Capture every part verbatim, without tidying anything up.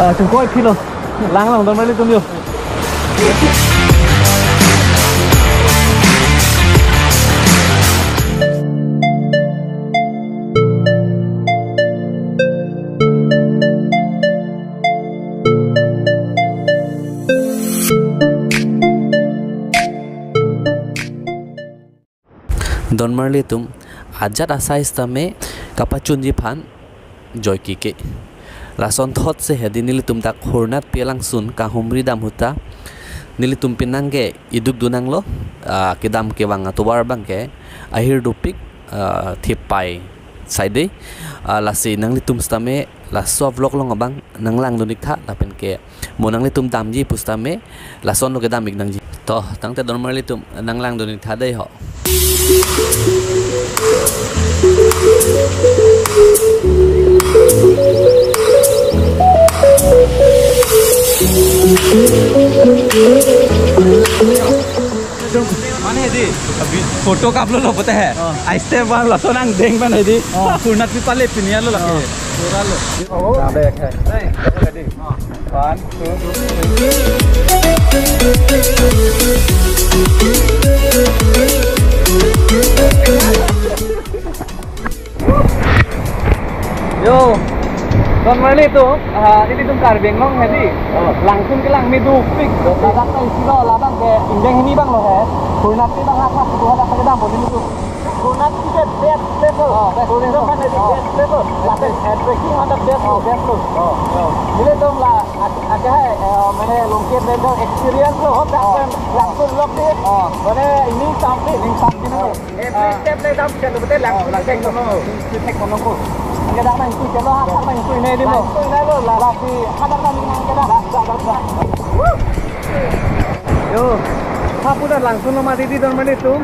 Ah, chungkoi philo. Lang lang, don marli atum yo. Don marli atum, ajat asai sitame kapachunji aphan joike ke. Lason thot si hedi nelitum dak Hurnat pi alangsun kahumri dam ahut ta nelitum penang ke iduk dunanglo, ah, kedam kevang atovar abang ke ahir dopik, ah, thepai saide, ah, lasi nanglitum sitame laso vlog along abang nanglangdun ik tha lapen ke mo nanglitum damji pusitame lasonlo kedam ik nangji. To, tangte don marli atum nanglangdun ik tha dei ho. Mane di, अभी फोटो कापलो lo pote hai. Oh. Aiste bang lason angdeng ban hai di. Oh. Hurnat pi pale pini alo lake. Oh. Pura lo. Oh. Nah, baik hai. Baik. Ready. Oh. One, two, three. Yo, don marli atum, ah, nelitum Karbi Anglong hedi. Oh. Langsun kelang me dopik. Dopik. Ladak ta isi lo, labang ke indeng hini abang lo he. Hurnat pi abang hak hak itu hadak kedam pon nelitum. Hurnat is a best place lo. Oh, best place lo. Tourism kan hedi best place lo. Lapen, eh, trekking kan best lo. Oh, best lo. Oh, oh. Nelitum la, ak-, ak-, hai, eh, mane Longki Adventure experience lo, hot dak. Oh. Kan langsun lok di. Oh. Mane ini sampai, ini sampai na. Every step le dam chalo, betul lang. Oh, lang chalo. Chalo. Chalo ko. Ang kadang nang tu chalo, ha, nang tu ne di mo. Nang tu ne lo, la. Lasi, kadang nang nang kadang. La, la, la, la. Yo, ha puta langsun lo mati di don marli atum.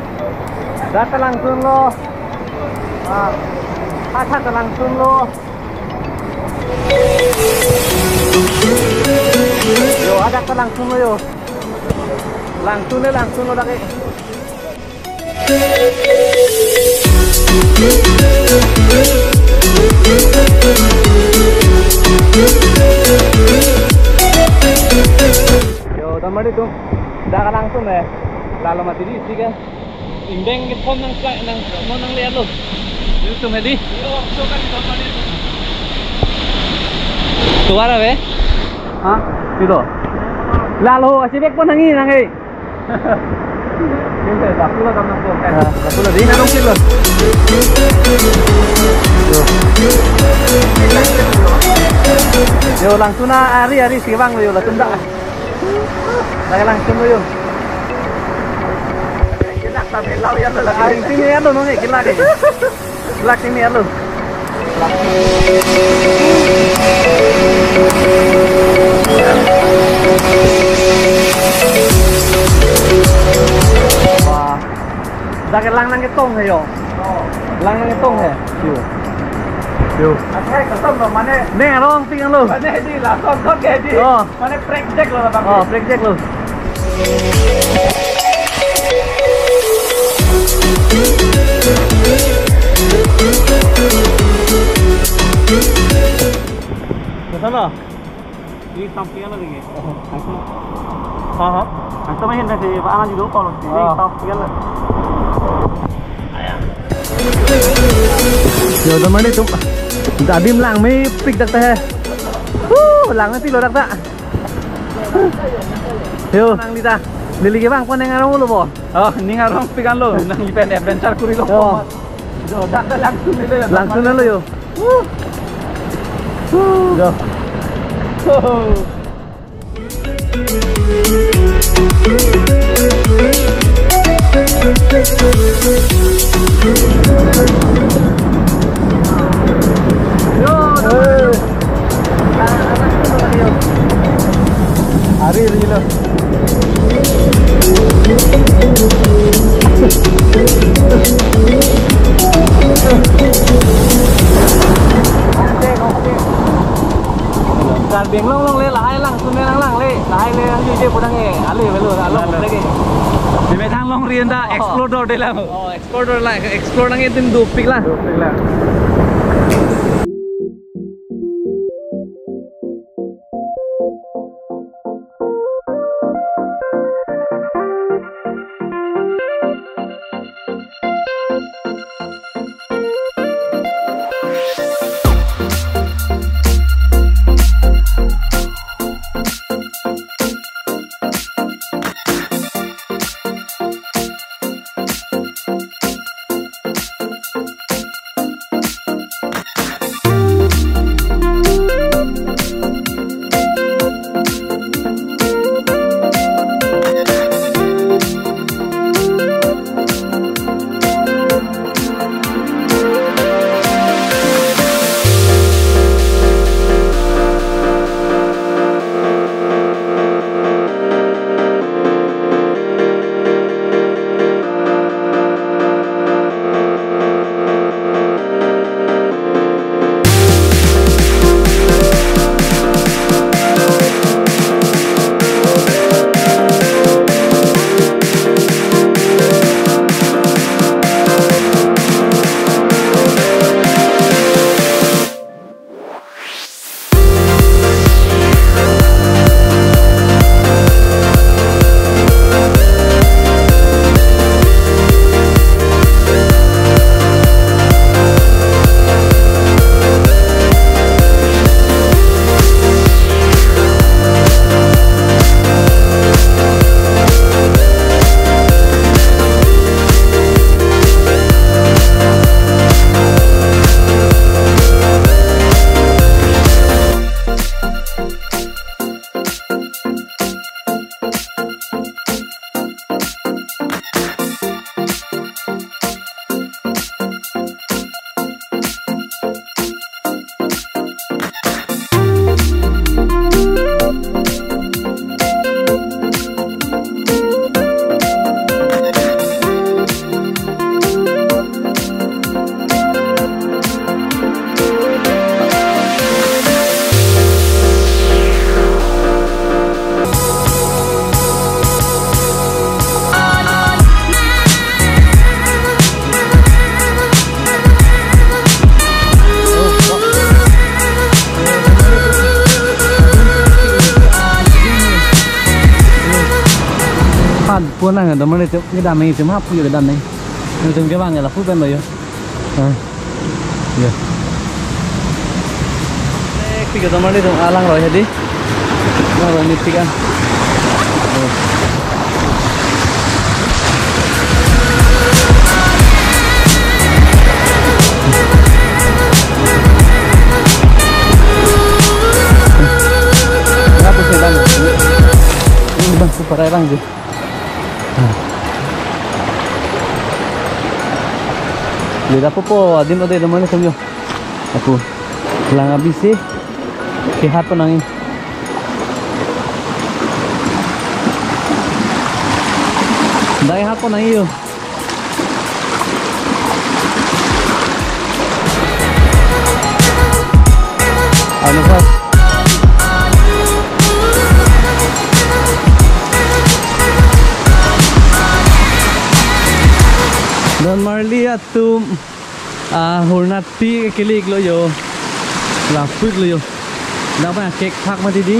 Dak ta langsun lo. Ah, ha, ha ta langsun lo. Yo, hadak ta langsun lo yo. Langsun le langsun lo dak ke. Yo, don marli atum. Dak langsun eh. Lalo mati di isi ke. Indeng kethom nang sa-, nang, mo nang le alo. Nelitum hedi. Tovar ave. Ha? Ito. Lalo, asibek pon nangji nang eh. Siyempre, dapulo dam nangpo. Ah, dapulo. Di na nung kilo. Yo. Yo, langsun na ari, ari si bang lo yo, latum dak. Lagi langsun lo yo. Kita sambil lau ya lo lagi. Ari sini ya lo nung eh, kita lagi. Lak sini alo. Wah. Dak ke lang nangketong he yo. Lang nangketong he. Yo. Yo. Athai kosonlo mane. Ning arong pik lo. Mane di lason thot ke di. Oh. Mane prekjak lo labang. Oh, prekjak lo. Ke sana. Ini sampingan lagi. Ha, ha. Atau main dari apa anak juga kalau ini. Oh. Sampingan lah. Yo, don marli atum. Adim langmepik dak ta he. Huh, lang mati lo dak ta. Yo, nangli ta. Neli ke bang pon ning arong lo bo. Oh, ning arongpik lo. Nangli pen adventure kori lo. Oh. Jo, dak ta langsun lo yo. Langsun lo yo. Huh. Huh. Jo. Oh. Yo, eh. Ari, ari lo. Karbi Anglong along le lahai langsun le nanglang le, lahai le nangjuje pudang e, ale velo, alo. Lalo. Lagi. Di methang longri anta. Oh. Explore dor de lang. Oh, explore dor lang, explore nang itin dopik lang. Dopik lang. Ah, pu nang, donmarli atum kedam nangji atum, ha pu yo kedam nangji. Nangtum kevang ya lapu pen lo yo. Ah. Yo. Eh, pu yo donmarli atum alang roi hedi. Alang roi ni tiga. Oh. Lapu si bang. Ini bang, super bang ji. Leda popo adim ode, donmarli atum yo. Lapu lang abisi kehat pon nangji. Dak hat pon nangji yo. Anu pas. Donmarli atum, ah, hurnat pi kelik lo yo. Lapu ik lo yo. Dak abang kek phak mati di.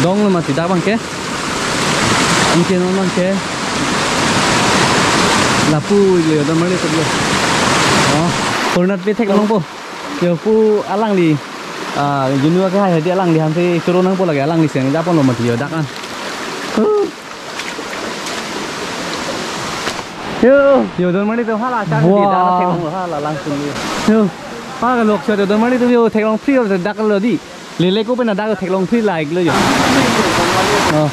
Dong lo mati dak abang ke. Anke non abang ke. Lapu ik lo yo, donmarli atum yo. Oh, hurnat pi theklongpo. Yo pu alangli. Ah, junu ake hai hedi alangli hanse choro nangpo lake, alangli seng ja pon lo mati yo dak an. Huh. Yo. Yo, donmarli atum hala char di, wah, dak theklong hala langsung yo. Yo. Pa ka lok shot yo, donmarli atum yo, theklong free yo, dak lo di. Lele ko pen dak theklong free like lo yo. Oh.